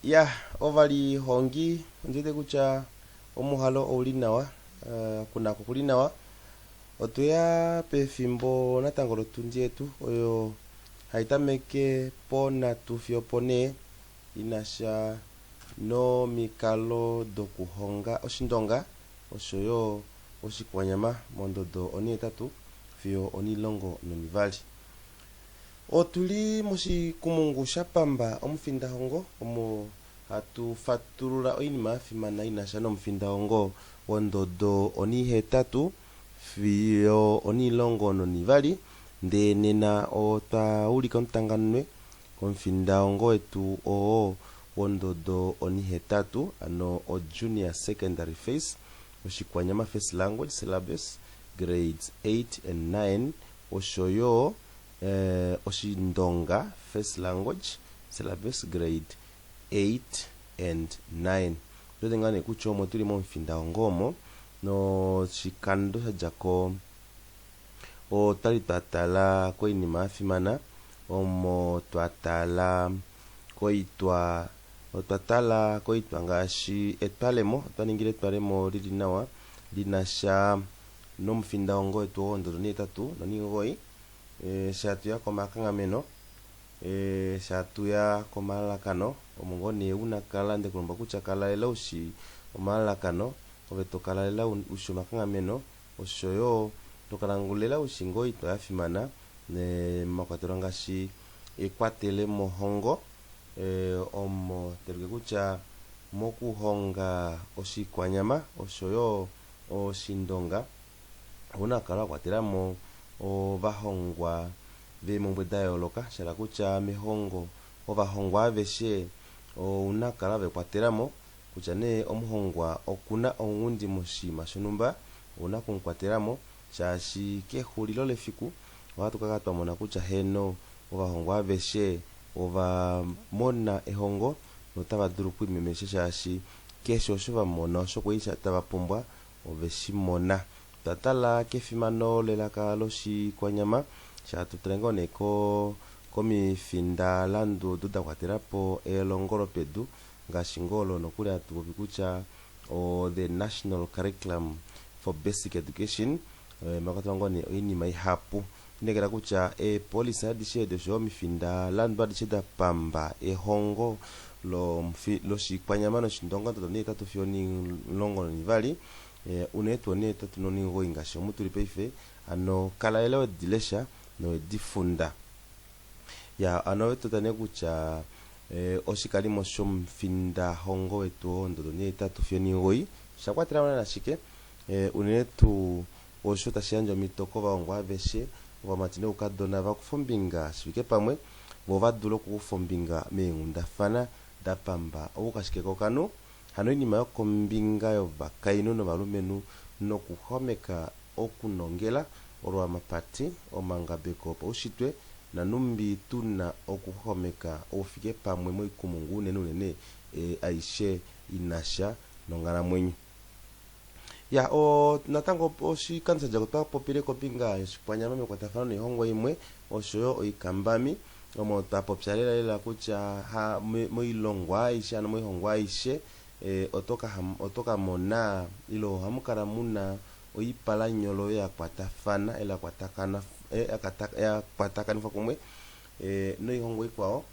Ya, ovalihongi ondi wete kutya omuhalo ouli nawa, okunako okuli nawa. Otweya pefimbo natango lotundi yetu oyo hai tameke ponhatu fiyo oponhee ina sha nomikalo dokuhonga Oshindonga oshoyo Oshikwanyama mondodo onhihetatu fiyo onhilongo nonivali. Otu li moshikumungu sha pamba omufindahongo omo hatu fatulula oinima ya fimana i na sha nomufindahongo wondodo onhihetatu fiyo onhilongo nonivali. Ndee nena otwa ulika omutanganunwe komufindahongo wetu oo wondodo onhihetatu, ano oJunior Secondary Phase, Oshikwanyama First Language Syllabus, Grades 8 and 9, oshoyo Oshindonga First Language Syllabus, Grade 8 and 9. Otu wete ngaa nee kutya omo tuli momufindahongo omo, noshikando sha dja ko otwali twa tala koinima ya fimana, omo twa tala koitwa, otwa tala koitwa ngaashi etwalemo, otwa ningile etwalemo lili nawa li na sha nomufindahongo wetu wondodo onhihetatu nonhimugoyi, eshi hatu ya komakanghameno, eshi hatu ya komalalakano, omo ngoo nee una kala nde ku lombwela kutya kala lela ushi omalalakano, ove to kala lela ushi omakanghameno, osho yo to kala lela ushi ngoo oitwa ya fimana mwa kwatelwa ngaashi ekwatelemohongo, omo to ulike kutya mokuhonga oshikwanyama osho yo Oshindonga, ou na okukala wa kwatela mo ovahongwa veemhumbwe da yooloka, sha hala kutya mehongo ovahongwa aveshe ou na okukala we va kwatela mo, kutya nee omuhongwa oku na ounghundi moshinima shonhumba, ou na oku mu kwatela mo shaashi kexulilo lefiku ohatu ka kala twa mona kutya heeno ovahongwa aveshe ova mona ehongo notava dulu okwiimemesha shaashi keshe osho va mona osho kwali tava pumbwa ove shi mona. Otwa tala kefimano lelaka lOshikwanyama, sha hatu tale ngoo nee komifindalandu odo da kwatela po elongo lopedu ngaashi ngoo olo nokuli hatu popi kutya o the National Curriculum for Basic Education, mwa kwatelwa ngoo nee oinima ihapu. Lineekela kutya eepolisi adishe edi oshoyo omifindalandu adishe da pamba ehongo lOshikwanyama nOshindonga ondodo onhihetatu fiyo onhimulongo nonhivali, unene tuu onhihetatu nonhimugoyi ngaashi omu tuli paife, hano kala lela wedi lesha nowedi funda. Ya, hano ove to tane kutya oshikalimo shomufindahongo wetu oo wondodo onhihetatu fiyo onhimugoyi osha kwatela mo naana shike, unene tuu Osho tashi yandje omhito kovahongwa aveshe, ovamati noukadona, va kufe ombinga shi fike pamwe, vo va dule okukufa ombinga meenghundafana da pamba oukashikekokanhu, hano oinima yokombinga yovakainhu novalumenhu nokuxwameka okunongela, olwamapati, omangabeko opaushitwe, nanhumbi tu na okuxwaxwameka oufikepamwe moikumungu unene unene aishe i na sha nonghalamwenyo. Ya, o, natango oshikando sha dja ko otwa popile kombinga yoshikwanyama mekwatafano noihongwa imwe osho yo oikambami, omo twa popya lela lela kutya ha moilongwa aishe, hano moihongwa aishe e, oto ka oto ka mona ile ohamu kala mu na oipalanyolo ya kwatafana ile ya kwatakana ya kwatakanifwa kumwe e, noihongwa ikwao.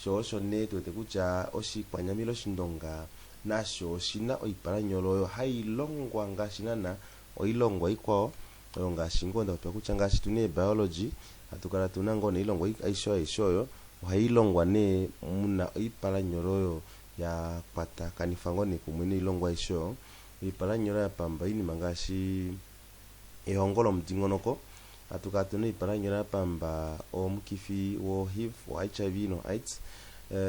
Sho osho nee tu wete kutya oshikwanyama ile oshindonga nasho oshi na oipalanyolo oyo hai longwa ngaashi naana oilongwa ikwao oyo ngaashi ngoo nda popya kutya ngaashi tu na eebiology hatu kala tu na ngoo nee oilongwa aishe aishe oyo ohai longwa nee mu na oipalanyolo oyo ya kwatakanifwa ngoo nee kumwe noilongwa aishe oyo. Oipalanyolo ya pamba oinima ngaashi ehongo lomudingonoko, hatu kala tu na oipalanyole ya pamba omukifi wo-HIV, wo-HIV no-AIDS,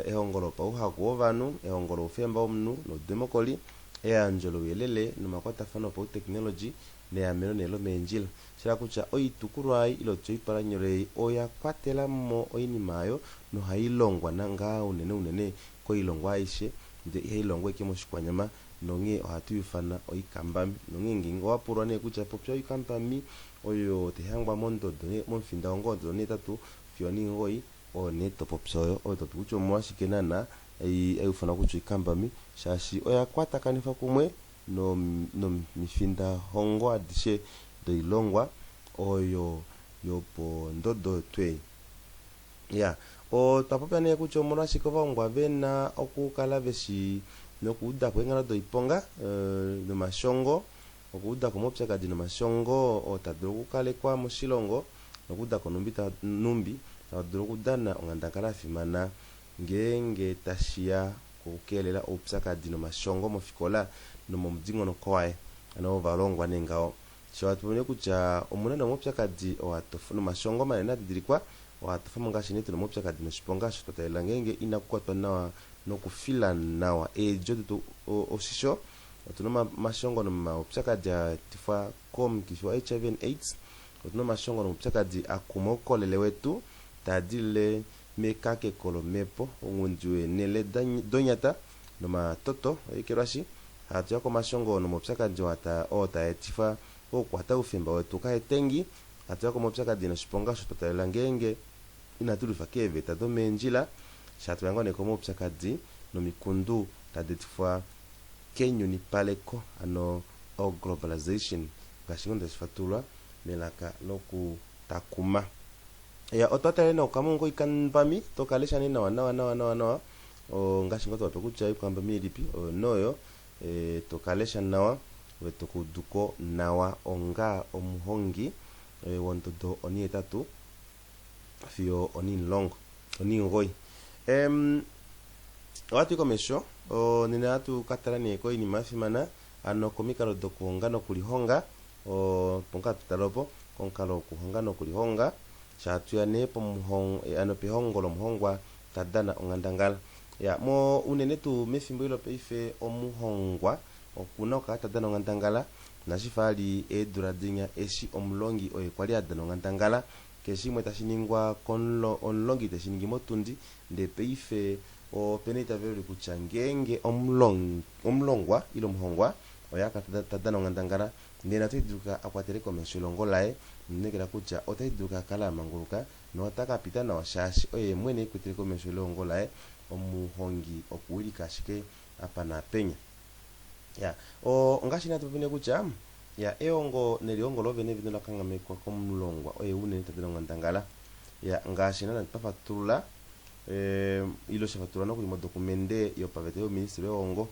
ehongo lopauhaku wovanhu, ehongo loufemba womunhu noudemokoli, eyandjo louyelele nomakwatafano opauteknologi neameno nee lomeendjila. Sha hala kutya oitukulwa ei ile tutye oipalanyole ei oya kwatela mo oinima oyo nohai longwa ngaa unene unene koilongwa aishe ndele ihai longwa ashike mOshikwanyama nonghee ohatu i ufana oikambami. Nonghee ngeenge owa pulwa nee kutya popya oikambami oyo tai hangwa mondodo momufinda wongo ondodo onhetatu fiyo onhinhoi, oyo nee to popi oyo. Oyo to popi kutya omolwashike naana Ei hai ufanwa kutya oikambami shaashi oya kwatakanifwa kumwe nomifindahongo adishe doilongwa oyo yopondodo twei. Ya, otwa popya nee kutya omolwashike ovahongwa ve na okukala ve shii nokuuda ko eenghalo doiponga nomashongo, okuuda ko omaupyakadi nomashongo oo taa dulu okukalekwa moshilongo nokuuda ko nhumbi nhumbi tava dulu okudana onghandangala ya fimana ngeenge tashi ya kokukeelela oupyakadi nomashongo mofikola nomomudingonoko waye, hano ovalongwa nee ngaho. Sho hatu mone kutya omuna nee omaupyakadi oo a tofa nomashongo manene a didilikwa oo a tofa mo ngaashi nee tuna omaupyakadi noshiponga osho twa taalela ngeenge inaku kwatwa nawa nokufila nawa eedjo detu oshisho. Otuna omashongo nomaupyakadi a etifwa komukifi wa HIV and AIDS. Otuna omashongo nomaupyakadi a kuma oukolele wetu taa dilile mekakeko lomhepo, ounghundi weenhele donyata nomatoto oyekelwashi. Hatu ya komashongo nomaupyakadi oo taa etifwa kokukwata oufemba wetu kahetengi. Hatu ya komaupyakadi noshiponga osho twa taalela ngeenge inatu lwifa keeveta domeendjila. Sha hatu ya ngoo nee komaupyakadi nomikundu tadi etifwa kenyunipaleko, hano oglobalization, ngaashi ngoo tashi fatululwa melaka lokutakuma. Ya, otwa tale nee okamungu koikambami, toka lesha nee nawa nawa nawa nawa nawa, ngaashi ngoo twa kutya oikambami ilipi, oyo noyo, toka lesha nawa, ove toka uduko nawa onga omuhongi wondodo onihetatu fiyo onimulongo, onimugoyi. Ohatu i komesho, nena ohatu ka tala nee koinima ya fimana, hano komikalo dokuhonga nokulihonga, opo ngoo hatu tale opo, komukalo wokuhonga nokulihonga, sho hatu ya nee hano pehongo lomuhongwa ta dana onghandangala. Ya, mo unene tuu mefimbo eli lopaife omuhongwa okuna okukala ta dana onghandangala, inashi fa ali eedula dinya eshi omulongi oye kwali a dana onghandangala, keshe shimwe tashi ningwa omulongi teshi ningi motundi, ndee paife opena eitavelo li kutya ngeenge omulongwa ile omuhongwa oye a kala ta dana onghandangala, nena otashi dulika a kwatele komesho elongo laye, nokulineekela kutya otashi dulika a kale a manguluka nota ka pita nawa shaashi oye mwene e kwetele komesho elongo laye, omuhongi okuwilika ashike apa naapenya. Ya, ongaashi nee hatu popi nee kutya, ya, ehongo nelihongo lo vene vene ola kanghamekwa komulongwa oye unene ta dana onghandangala. Ya, ngaashi naana twa fatulula, ile sha fatululwa nokuli modokumende yopaveta youministili wehongo,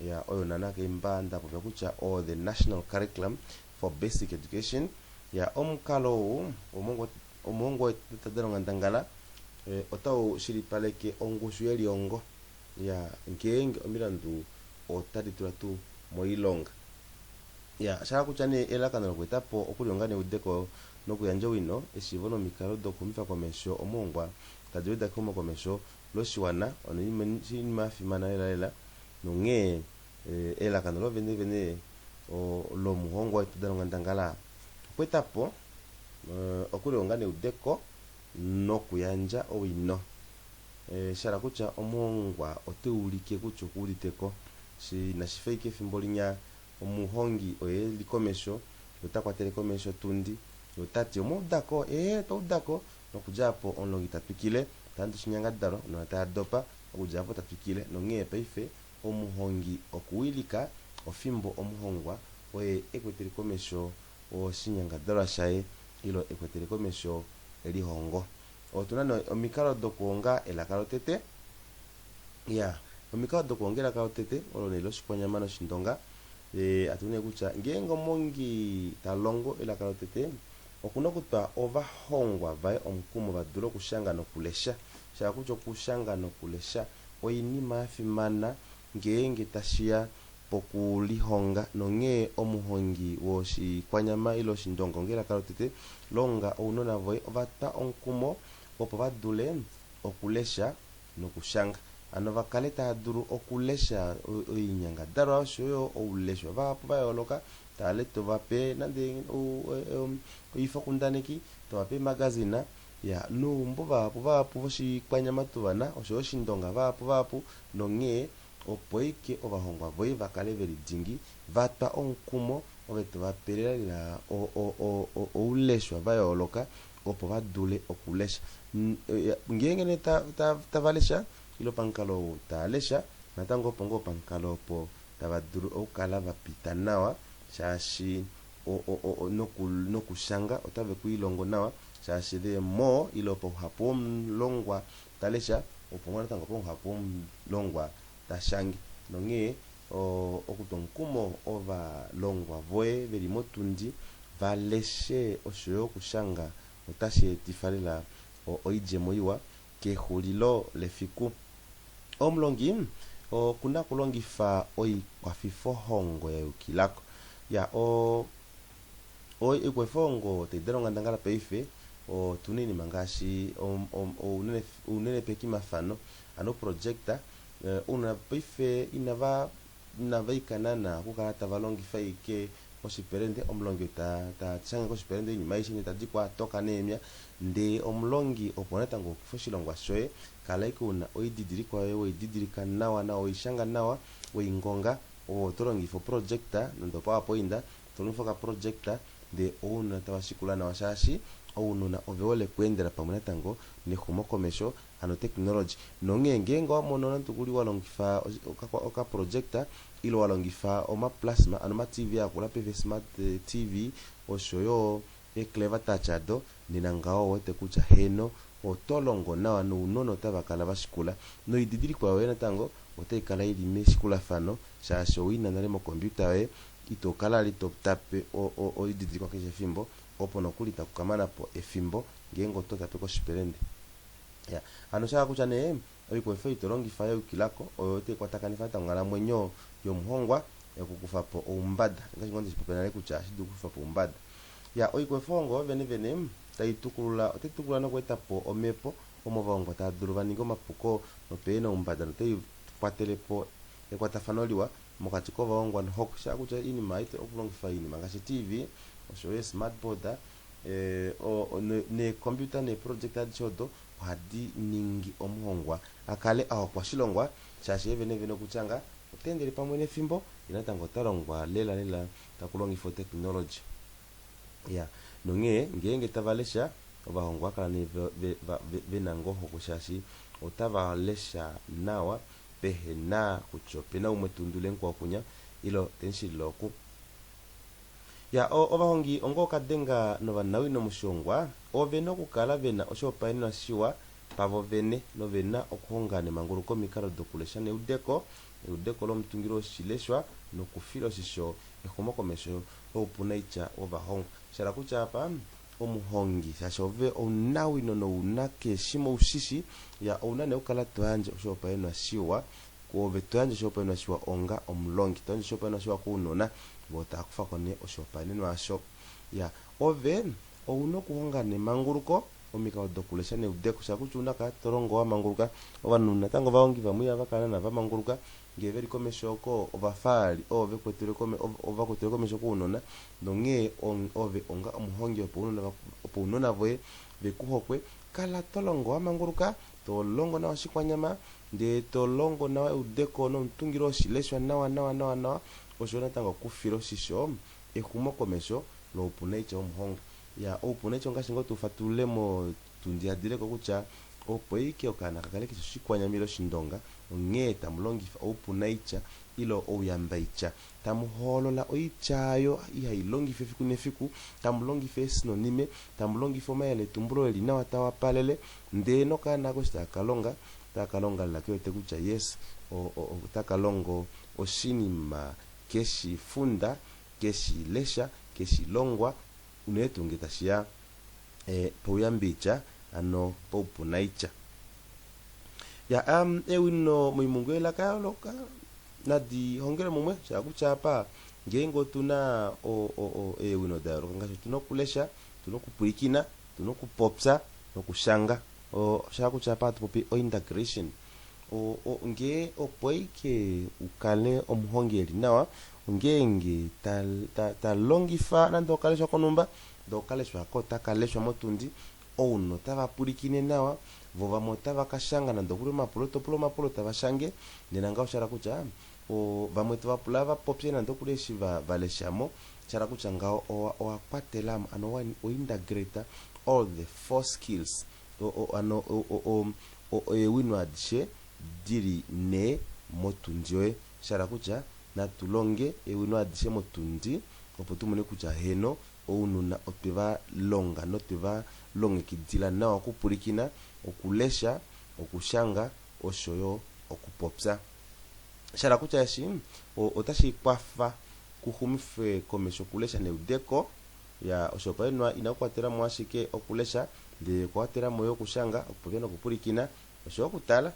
ya, oyo naana keimba nda popya kutya o The National Curriculum for Basic Education. Ya, omukalo ou omuhongwa oye ta dana onghandangala, otau shilipaleke ongushu yelihongo. Ya, ngeenge omilandu otadi tula tuu moilonga. Ya, sha hala kutya nee elalakano lokueta po okulihonga neudeko nokuyandja owino, eshiivo nomikalo dokuxumifa komesho omuhongwa tadi weda kexumokomesho loshiwana oshinima ya fimana lela lela nonghee elalakano lo vene vene lomuhongwa wetu ta dana onghandangala okueta po okulihonga neudeko nokuyandja owino. Sha hala kutya omuhongwa ota ulike kutya okuudite ko. Inashi fa ashike efimbo linya omuhongi oye e li komesho, ye ota kwatele komesho otundi, ye ota ti, Omwa uda ko? Ee, otwa uda ko. Nokudja opo omulongi ta twikile, ta yandje oshinyangadalwa, ounona tava dopa, okudja opo ta twikile. Nonghee paife omuhongi okuwilika, ofimbo omuhongwa oye e kwetele komesho oshinyangadalwa shaye ile e kwetele komesho elihongo. Otu na nee omikalo dokuhonga elaka lotete. Ya, omikalo dokuhonga elaka lotete olo nee lOshikwanyama nOshindonga. Hatu nee kutya ngeenge omuhongi ta longo elaka lotete oku na okutwa ovahongwa vaye omukumo va dule okushanga nokulesha. Sha hala kutya okushanga nokulesha oinima ya fimana ngeenge tashi ya pokulihonga nonghee omuhongi wOshikwanyama ile Oshindonga onga elaka lotete, longa ounona voye ova twa omukumo opo va dule okulesha nokushanga. Hano va kale tava dulu okulesha oinyangadalwa osho yo ouleshwa vahapu va yooloka, tale to va pe nande oifokundaneki, to va pe eemagazina, ya, noumbo vahapu vahapu vOshikwanyama tu va na osho yo Oshindonga vahapu vahapu nonghee opo ashike ovahongwa voye va kale ve li dingi, va twa omukumo, ove to va pe lela ouleshwa va yooloka opo va dule okulesha. Ngeenge nee tava lesha, Ile pamukalo ou taa lesha, natango opo ngoo pamukalo opo tava dulu okukala va pita nawa, shaashi nokushanga otave ku ilongo nawa, shaashi the more ile pauhapu womulongwa ta lesha, opo ngoo natango pauhapu womulongwa ta shange. Nonghee okutwa omukumo ovalongwa voye veli motundi va leshe oshoyo okushanga otashi etifa lela oidjemo iwa kexulilo lefiku. Omulongi okuna okulongifa oikwafifohongo ya yukilako. Ya oikwafifohongo tai dana onghandangala paife, otuna oinima ngaashi ounenepekimafano, ano projector. Ounona paife inava ika naana okukala tava longifa ashike oshipelende, omulongi ta shange koshipelende oinima aishe ndee tadi ko atoka neemya, ndee omulongi opo natango okufa oshilongwa shoye, kala ashike una oididilikwa yoye weididilika nawa nawa, weishanga nawa, weingonga, oto longifa oprojector nande opowerpoint, to longifa okaprojector ndee ounona tava shikula nawa, shaashi ounona ove hole okweendela pamwe natango nexumokomesho, ano technology. Nonghee ngeenge owa mono nande okuli wa longifa okaprojector ile wa longifa omaplasma, ano oma-TV akula paife smart TV oshoyo eeclever touch ado, nena ngaho owete kutya heno oto longo nawa nounona otava kala va shikula. Noididilikwa yoye natango otai kala ili meshikulafano, shaashi oina nale mokompiuta yoye, ito kala ali to tape oididilikwa keshe efimbo, opo nokuli taku ka mana po efimbo ngeenge oto tape koshipelende. Ya, hano osha hala kutya nee oikwaifo ei to longifa ya yukilako oyo tai kwatakanifa natango onghalamwenyo yomuhongwa okukufa po oumbada, ngaashi ngoo ndeshi popya nale kutya ohashi dulu okukufa po oumbada. Ya, oikwaifo yo vene vene tai tukulula, otai tukulula nokweeta po omhepo omo ovahongwa tava dulu va ninge omapuko nopehe na oumbada notai kwatele po ekwatafano liwa mokati kovahongwa nohokwe. Sha hala kutya oinima ei okulongifa oinima ngaashi TV osho yo eesmartboard neekompiuta neeprojector adishe odo ohadi ningi omuhongwa a kale a hokwa oshilongwa, shaashi ye venevene okutya nga ota endele pamwe nefimbo, ye natango ota longwa lela lela taku longifwa otekinology. Ya, nonghee ngeenge tava lesha, ovahongwa ohava kala nee ve na ngoo ohokwe shaashi otava lesha nawa pehe na kutya ope na umwe ta undulile mukwao kunya ile te mu shilile oku. Ya, ovahongi onga okadenga novanawino moshihongwa ove na okukala ve na oshihopaenenwa shiwa pavo vene nove na okuhonga nemanguluko omikalo dokulesha neudeko, eudeko lomutungilo woshileshwa nokufila oshisho exumokomesho loupunaitya wovahongwa. Sha hala kutya apa omuhongi, shaashi ove omunawino nouna keshe shimwe ushishi, ya, ouna nee okukala to yandje oshihopaenenwa shiwa Ove to yandje oshihopaenenwa shiwa onga omulongi, to yandje oshihopaenenwa shiwa kounona, vo tava kufa ko nee oshihopaenenwa osho. Ya, ove ou na okuhonga nemanguluko omikalo dokulesha neudeko, sha kutya ouna kala to longo wa manguluka. Ovanhu natango ovahongi vamwe ihava kala naana va manguluka ngee veli komesho oko ovafaali ovo ve kwetele kome, ova kwetele komesho kounona, nonghee ove onga omuhongi opo ounona opo ounona voye ve ku hokwe, kala to longo wa manguluka, to longo nawa oshikwanyama, Ndee to longo nawa eudeko nomutungilo woshileshwa nawa nawa nawa nawa, osho yo natango okufila oshisho exumokomesho loupunaitya womuhongwa. Ya, oupunaitya ongaashi ngoo tu fatulule motundi ya dileko kutya opo ike okaana ka kale keshi oshikwanyama ile oshindonga, onghee tamu longifa oupunaitya ile ouyambaitya. Tamu hoolola oitya oyo ihai longifwa efiku nefiku, tamu longifa eesinonime, tamu longifa omayeletumbulo e li nawa taa wapalele, ndee nokaana ako eshi taka ka longa, otaka ka longa lela ke wete kutya yes, otaka longo oshinima keshi funda, keshi lesha, keshi longwa, unene tuu nge tashi ya pouyambiitya, ano poupunaitya. Ya, eewino moimhungu yelaka ya yooloka nadi hongelwe mumwe, sha hala kutya apa ngeenge otu na eewino da yooloka ngaashi otu na okulesha, otu na okupwilikina, otu na okupopya nokushanga. Osha hala kutya apa hatu popi ointegration. Ngee opo ike u kale omuhongi e li nawa, ongeenge ta longifa nande okaleshwa konhumba, ndee okaleshwa ako otaka leshwa motundi, ounona otava pwilikine nawa, vo vamwe otava ka shanga nande okuli omapulo, to pula omapulo tava shange, nena ngaho osha hala kutya vamwe tova pula va popye nande okuli eshi va lesha mo, sha hala kutya ngaho owa kwatela mo, ano owa integrate all the four skills, ano eewino adishe dili 4 motundi yoye. Sha kutya natu longe eewino adishe motundi opo tumone kutya heno ounona otwe va longa notwe va longekidila nawa okupulikina, okulesha, okushanga oshoyo okupopya. Sha kutya eshi otashi kwafa kuxumife komesho okulesha neudeko ya oshihopaenenwa inakukwatelamo ashike okulesha ndele okwakwatelamo yo okushanga, okupopya nokupulikina oshoyo okutala,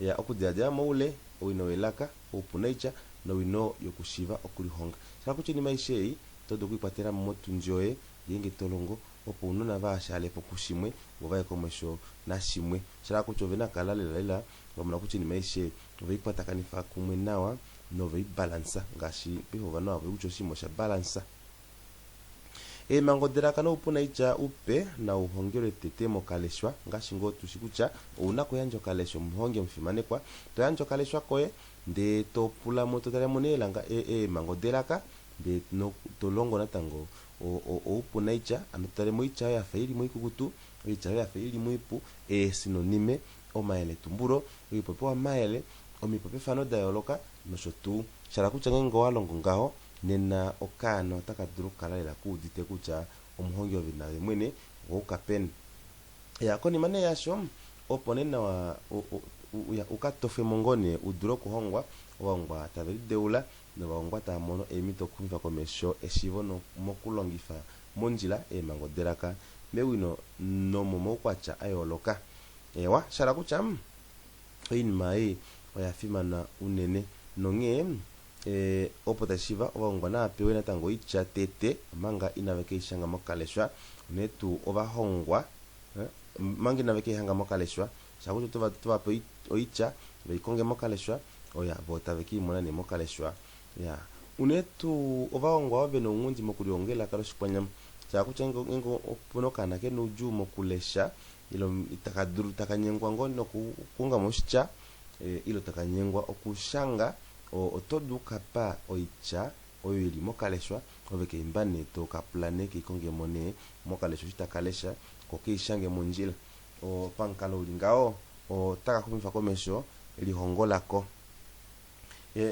ya okudiladila moule, owino welaka, oupunaitya nowino yokushiiva okulihonga. Sha kutya oinima aishe ei oto dulu okuikwatelamo motundi yoye ngeenge tolongo opo ounona vahashalepo kushimwe vo vaye komesho nashimwe. Sha kutya ovena kala lela lela vamona kutya oinima aishe oveikwatakanifwa kumwe nawa noveibalansa ngaashi paife ovanhu hava popi kutya oshinima osha balansa. Eemhango delaka noupunaitya upe nauhongelwe tete mokaleshwa ngaashi ngoo tushi kutya ouna okuyandja okaleshwa omuhongi omufimanekwa toyandje okaleshwa koye ndee topulamo totalemo nee eemhango delaka ndee tolongo natango oupunaitya hano totalemo oitya oyo yafa ili moikukutu, oitya oyo yafa ili moipu, eesinonime, omayeletumbulo, oipopiwa mayele, omipopyofano da yooloka nosho tuu. Shala kutya ngeenge owalongo ngaho nena okaana otaka dulu okukala lela kuudite kutya omuhongi ove naye mwene owauka peni. Ya konima nee yasho opo nee nawa ukatofwemo ngoo nee udule okuhongwa, ovahongwa tave lideula novahongwa tava mono eemhito okuxumifa komesho eshiivo mokulongifa mondjila eemhango delaka mewino nomomaukwatya a yooloka. Eewa, shala kutya oinima ei oya fimana unene nonghee opo tashiiva ovahongwa nava pewe natango oitya tete omanga inave keishanga mokaleshwa unene tuu ovahongwa manga inave keihanga mokaleshwa sha kutya otovape oitya veikonge mokaleshwa oya vo tave keimona nee mokaleshwa. Ya unene tuu ovahongwa ovo vena ounghundi mokulihonga elaka loshikwanyama sha kutya ngeenge opuna okaana kena oudjuu mokulesha ile taka dulu taka nyengwa ngoo nokukonga mo oshitya ile taka nyengwa okushanga oto dulu okukapa oitya oyo ili mokaleshwa ove keimba nee tokapula nee keikongemo nee mokaleshwa eshi takalesha ko keishange mondjila. Pamukalo uli ngaho otaka xumifa komesho elihongo lako.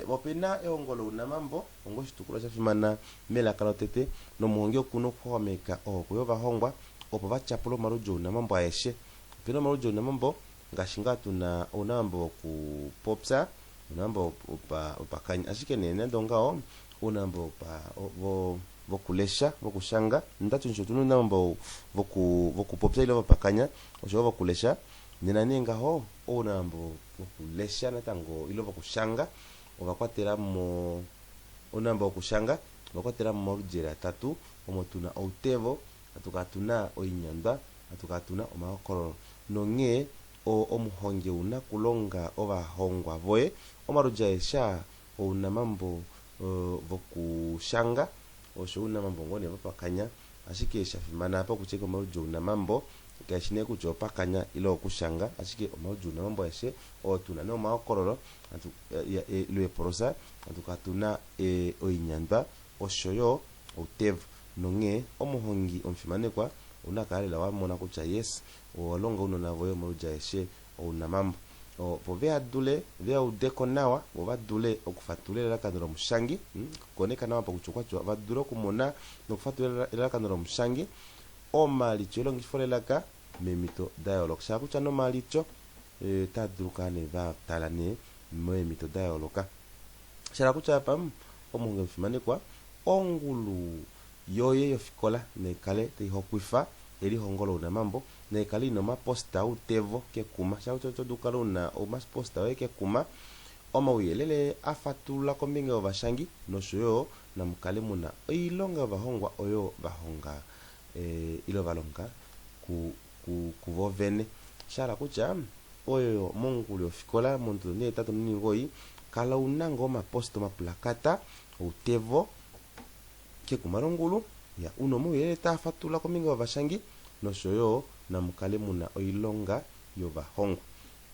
Opena ehongo lounamambo onga oshitukulwa shafimana melaka lotete nomuhongi okuna okuxwaxwameka ohokwe yovahongwa opo vatyapule omaludi ounamambo aeshe. Opena omaludi ounamambo ngaashi ngaa tuna ounamambo wokupopya, ounamambo wopakanya ashike nee nande ongaho ounamambo vokulesha, vokushanga ndati otuna ounamambo vokupopya ile vopakanya oshoyo vokulesha nena nee ngaho ounamambo vokulesha natango ile vokushanga ovakwatelamo ounamambo vokushanga ovakwatelamo omaludi eli atatu omo tuna outevo, hatukala tuna oinyandwa, hatukala tuna omahokololo nonghee omuhongi ouna okulonga ovahongwa voye omaludi aeshe aa ounamambo vokushanga osho ounamambo ngoo nee vopakanya ashike shafimana apa okutya omaludi ounamambo kaeshi nee kutya opakanya ile okushanga ashike omaludi ounamambo aeshe oo tuna nee omahokololo ile eepolosa hatukala tuna oinyandwa oshoyo outevo nonghee omuhongi omufimanekwa ouna okukala lela wamona kutya yes owalonga ounona voye omaludi aeshe ounamambo opo veadule veaudeko nawa vo vadule okufatulula elalakano lomushangi koneka nawa kutya okwati vadule okumona nokufatulula elalakano lomushangi omalityo elongifo lelaka meemhito da yooloka. Sha kutya nomalityo otaa dulu okukala nee vatala nee meemhito da yooloka. Shala kutya apa omuhongi omufimanekwa ongulu yoye yofikola naikale taihokwifa elihongo lounamambo naikale ina omaposta outevo kekuma. Sha kutya oto dulu okukala una omaposta oye kekuma omauyelele afatulula kombinga yovashangi noshoyo namukale muna oilonga yovahongwa oyo vahonga ile valonga kuvo vene. Shahala kutya oyo mongulu yofikola mondodo onhihetatu nonhimugoyi kala una ngoo omaposta omapulakata outevo kekuma longulu ya una omauyelele taafatulula kombinga yovashangi noshoyo namukale muna oilonga yovahongwa.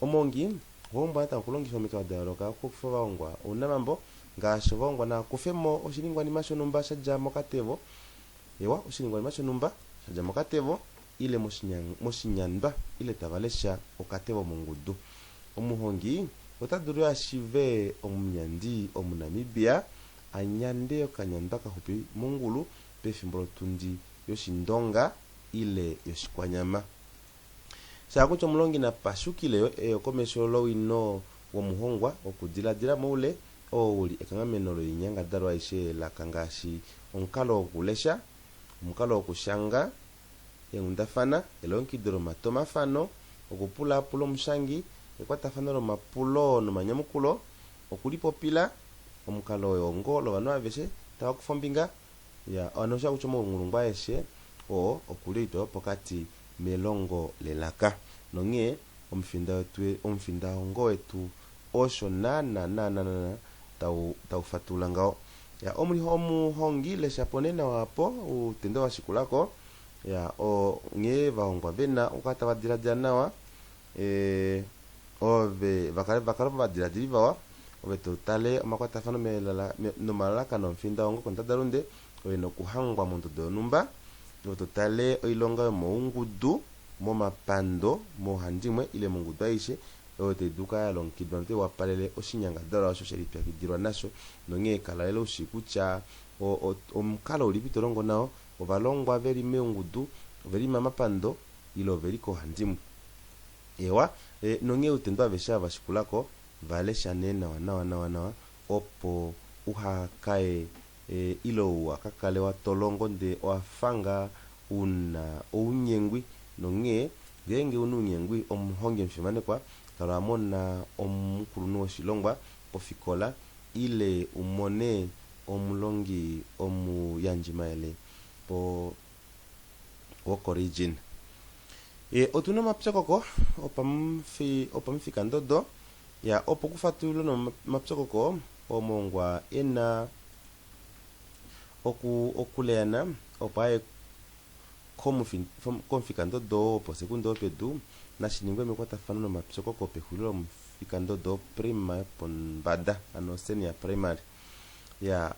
Omuhongi owapumbwa natango okulongifa omikalo da yooloka okuxupifa ovahongwa ounamambo ngaashi ovahongwa naakufemo oshiningwanima shonhumba shadja mokatevo ewa oshiningwanima shonhumba shadja mokatevo ile moshinyandwa ile tava lesha okatevo mongudu. Omuhongi Ota dulu yo ashive omunyandi Omunamibia a nyande okanyandwa kaxupi mongulu pefimbo lotundi yOshindonga ile yOshikwanyama. Sha kutya omulongi na pashukile yo eyokomesho lowino womuhongwa wokudiladila moule oo u li ekanghameno loinyangadalwa aishe yelaka ngaashi omukalo wokulesha, omukalo wokushanga, eenghundafana, elongekido lomatomhafano, okupulaapula omushangi, ekwatafano lomapulo nomanyamukulo, okulipopila, omukalo wehongo lovanhu aveshe tava kufa ombinga, ya hano osha kutya omaunghulungu aeshe oo oku li oitwa yopokati melongo lelaka. Nonghee omufinda wetu omufindahongo wetu osho naana naana naana tau tau fatulula ngaho. Ya omuhongi lesha po nee nawa apo outendo va shikulako ya o nghee ovahongwa vena okukala tava diladila nawa e, ove vakale vakale ovadiladili vawa ove to tale omakwatafano nomalalakano omufindahongo kondadalunde ove nokuhangwa mondodo yonhumba ove to tale oilonga yomoungudu momapando moohandimwe ile mongudu aishe oyo tai dulu okukala ya longekidwa notai wapalele oshinyangadalwa osho she lipyakidilwa nasho nonghee kala lela u shii kutya omukalo ulipi to longo nao ovalongwa ve li meengudu ove li momapando ile ove li koohandimwe. Eewa, nonghee outendo aveshe ava va shikula ko va lesha nee nawa nawa nawa nawa opo uha kaye ile uha ka kale wa tolongo ndee owa fa ngaa u na ounyengwi nonghee ngeenge u na ounyengwi omuhongi omufimanekwa kala wa mona omukulunhu woshilongwa pofikola ile u mone omulongi omuyandjimayele po wokoregion. Otu na omapyokoko opamufikandodo ya opo kufatululwe nomapyokoko omuhongwa e na okuleyana opo aye komufikandodo woposekundo yopedu nashi ningwe mekwatafano nomapyokoko pexulilo lomufikandodo woprima yopombada hano senior primary. Ya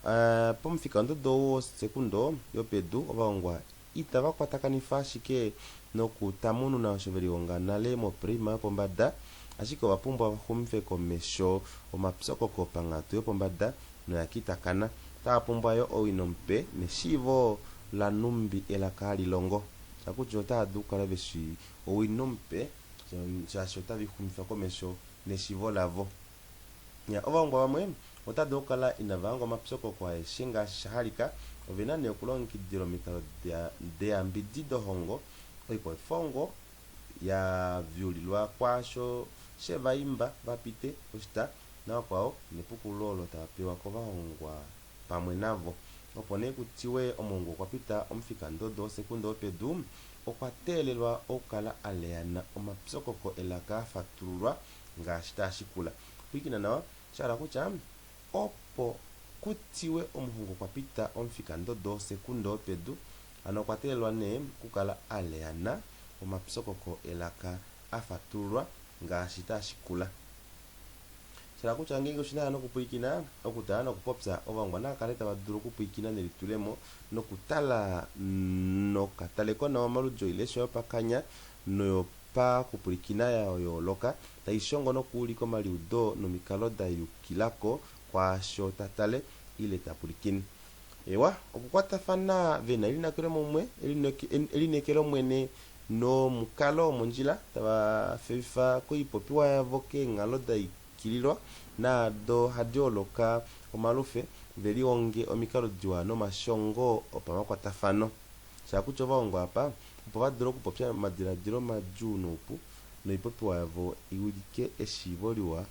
pomufikandodo wosekundo yopedu ovahongwa itava kwatakanifa ashike nokutamununa osho ve lihonga nale moprima yopombada, ashike ova pumbwa va xumife komesho omapyokoko panghatu yopombada noya kitakana. Otava pumbwa yo owino mupe neshiivo lanhumbi elaka hali longo. Shakutya otava dulu okukala ve shii owino mupe shaashi otave i xumifa komesho neshiivo lavo. Ovahongwa vamwe otava dulu okukala inava hanga omapyokoko aeshe ngaashi sha halika. Ove na nee okulongekidilwa omikalo deyambididohongo, oikwafifihongo ya vyulilwa kwaasho she va imba va pite oshita navakwao nepukululo olo tava pewa kovahongwa pamwe navo. Opo nee ku tiwe omuhongwa okwa pita omufikandodo wosekundo yopedu, okwa teelelwa okukala a leyana omapyokoko elaka a fatululwa ngaashi taa shikula. Pwilikina nawa, sha hala kutya, opo ku tiwe omuhongwa okwa pita omufikandodo wosekundo yopedu, hano okwa teelelwa nee okukala a leyana omapyokoko elaka a fatululwa ngaashi taa shikula. Sha hala kutya ngeenge oshi na sha nokupwilikina, okutala nokupopya, ovahongwa nava kale tava dulu okupwilikina nelitulemo nokutala nokatalekonawa omaludi oileshwa yopakanya noyopakupwilikina ya yooloka, tai shongo nokuulika omaliudo nomikalo da yukila ko kwaasho ta tale ile ta pwilikine. Eewa, okukwatafana ve na elineekelomwene nomukalo womondjila, tava fevifa koipopiwa yavo keenghalo da ikililwa naado hadi holoka omalufe, ve lihonge omikalo diwa nomashongo opamakwatafano. Sha kutya ovahongwa apa opo va dule okupopya omadiladilo madjuu noupu noipopiwa yavo i ulike eshiivo liwa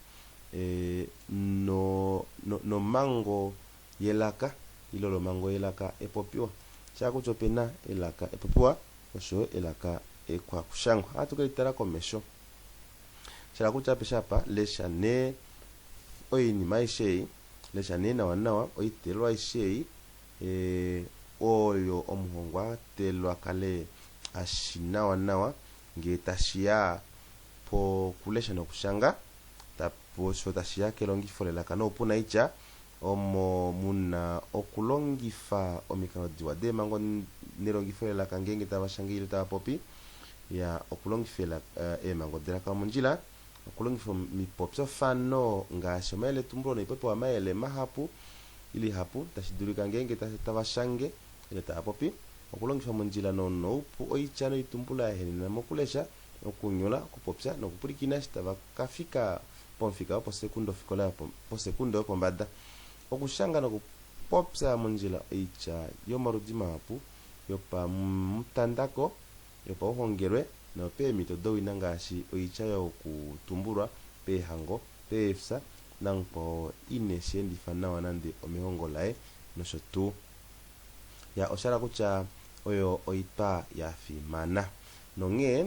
nomhango yelaka ile lomhango yelaka epopiwa. Sha kutya ope na elaka epopiwa osho yo elaka ekwakushangwa. Ohatu ke litala komesho. Sha hala kutya apeshe apa, lesha nee oinima aishe ei, lesha nee nawanawa oiteelelwa aishe ei oyo omuhongwa a teelelwa a kale a shi nawanawa ngee tashi ya pokulesha nokushanga, osho tashi ya kelongifo lelaka noupunaitya, omo mu na okulongifa omikalo diwa deemhango nelongifo lelaka ngeenge tava shange ile tava popi, ya okulongifa eemhango delaka mondjila. Okulongifa omipopyofano ngaashi omayeletumbulo noipopiwa mayele mahapu ile ihapu tashi dulika ngeenge tava shange ile tava popi. Okulongifa mondjila nonoupu oitya noitumbulo ya henena mokulesha, okunyola, okupopya nokupwilikina eshi tava ka fika pomufika woposekundofikola posekundo yopombada. Okushanga nokupopya mondjila oitya yomaludi mahapu yopamutandako, yopauhongelwe noyopeemhito dowina ngaashi oitya yokutumbulwa peehango, peefya namukwao ine shi endifa nawa nande omehongo laye nosho tuu. Ya osha hala kutya oyo oitwa ya fimana. Nonghee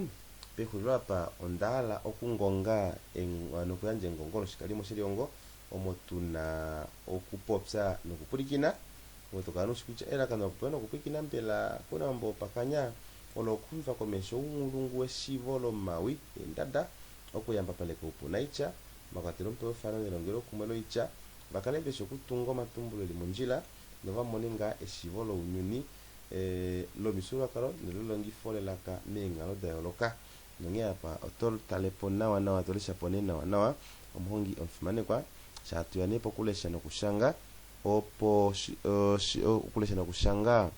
pexulilo apa onda hala okungonga nokuyandja engongo loshikalimo shelihongo omo tu na okupopya nokupwilikina. Ove to kala noushi kutya elalakano lokupopya nokupwilikina mbela kounamambo wopakanya olo okuxumifa komesho ounghulungu weshiivo lomawi eendada, okuyambapaleka oupunaitya, omakwatelomutwe wefano nelongelokumwe loitya, va kale ve shi okutunga omatumbulo e li mondjila nova mone ngaa eshiivo lounyuni, lomifyuululwakalo nelelongifo lelaka meenghalo da yooloka. Nonghee apa oto tale po nawanawa, to lesha po nee nawanawa, omuhongi omufimanekwa, sha hatu ya nee pokulesha nokushanga, opo okulesha nokushanga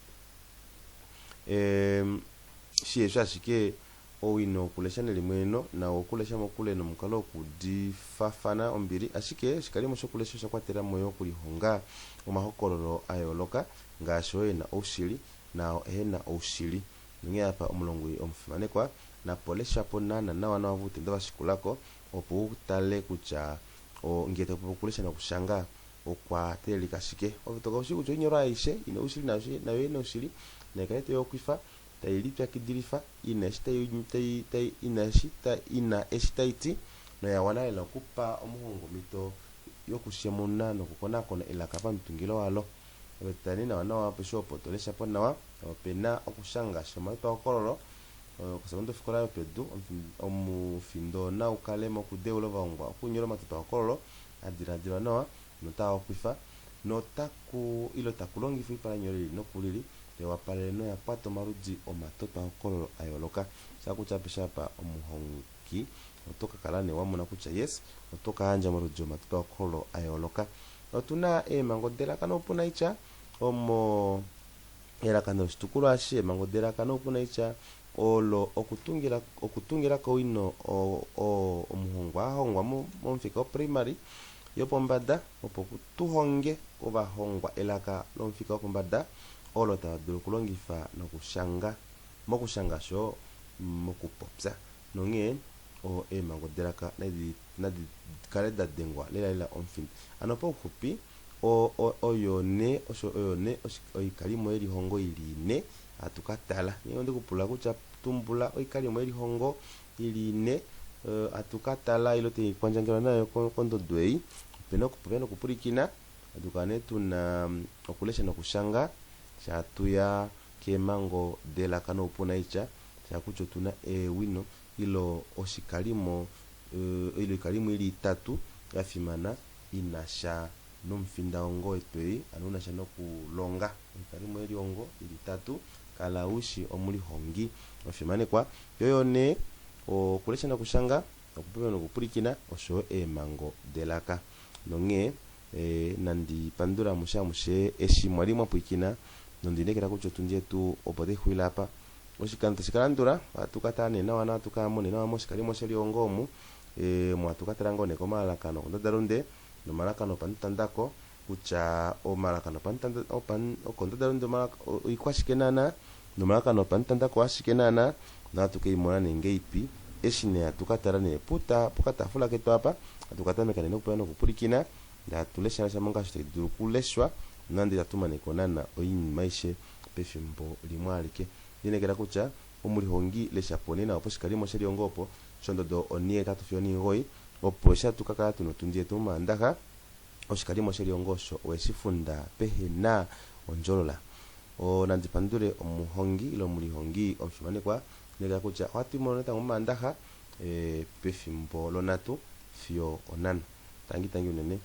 shihefi ashike owino wokulesha nelimweneno nao wokulesha mokule nomukalo wokudifafana ombili, ashike oshikalimo shokulesha osha kwatela mo yo okulihonga omahokololo a yooloka ngaashi oo e na oushili naao ehe na oushili. Nonghee apa omulongwi omufimanekwa na polesha po naana nawa nawa voutendo va shikula ko opo u tale kutya ngee to popi okulesha nokushanga okwa teelelika shike. Ove to kala u shii kutya oinyolwa aishe i na oushili nayo i na oushili, nai kale tai hokwifa, tai lipyakidilifa, i na eshi tai, tai, i na eshi ta, i na eshi tai ti, noya wana lela okupa omuhongwa omhito yokushemuna nokukonakona elaka pamutungilo walo. Ove to tale nee nawanawa apeshe opo to lesha po nawa, ope na okushanga sha omatotwahokololo kosekundofikola yopedu, omufindo nau kale mokudeula ovahongwa okunyola omatotwahokololo a diladilwa nawa notaa hokwifa notaku ile taku longifwa oipalanyole i lili noku lili tai wapalele noya kwata omaludi omatotwahokololo a yooloka. Sha kutya apeshe apa omuhongi oto ka kala nee wa mona kutya yes oto ka yandja omaludi omatotwahokololo a yooloka. Otu na eemhango delaka noupunaitya omo elalakano loshitukulwa eshi eemhango delaka noupunaitya olo okutungila okutungila kowino oo omuhongwa a hongwa momufika woprimary yopombada opo tu honge ovahongwa elaka lomufika wopombada olo tava dulu okulongifa nokushanga mokushanga osho mokupopya. Nonghee eemhango delaka nadi kale da dengwa lelalela omufindo. Hano pauxupi, oyo nee osho oyo nee oikalimo yelihongo i li ine hatu ka tala. Ngeenge onde ku pula kutya tumbula oikalimo yelihongo i li ine hatu ka tala ile tai kwandjangelwa nayo kondodo ei, ope na okupopya nokupwilikina, hatu kala nee tu na okulesha nokushanga, sha hatu ya keemhango delaka noupunaitya, sha kutya otu na eewino ile oshikalimo ile oikalimo i li itatu ya fimana i na sha nomufindahongo wetu ei, ano u na sha nokulonga. Oikalimo yelihongo i li itatu, kala u shi omulihongi omufimanekwa. Yo oyo nee, okulesha nokushanga, okupopya nokupwilikina, osho yo eemhango delaka. Nonghee nandi pandula amushe amushe eshi mwa li mwa pwilikina, nondi lineekela kutya otundi yetu opo tai xulile apa. Oshikando tashi ka landula, ohatu ka tala nee nawa nohatu ka ya mo nee nawa moshikalimo shelihongo omu, omo hatu ka tala ngoo nee komalalakano okondadalunde nomalalakano opamutandako, kutya omalalakano okondadalunde oikwashike naana, nomalalakano opamutandako oashike naana, nohatu ke i mona nee ngeipi eshi nee hatu ka tala nee pokataafula ketu apa, hatu ka tameka nee nokupula nokupwilikina, ndee hatu leshalesha mo ngaashi tashi dulu okuleshwa, nonande itatu mane ko naana oinima aishe pefimbo limwe alike. Lineekela kutya omulihongi lesha po nee nawa poshikalimo shelihongo opo shondodo onhihetatu fiyo onhimugoyi, opo eshi hatu ka kala tu na otundi yetu mOmaandaxa, oshikalimo shelihongo osho owe shi funda pehe na ondjolola. Nandi pandule omuhongi ile omulihongi omufimanekwa, lineekela kutya ohatu imono natango mOmaandaxa pefimbo lonhatu fiyo onhano. Tangi tangi unene.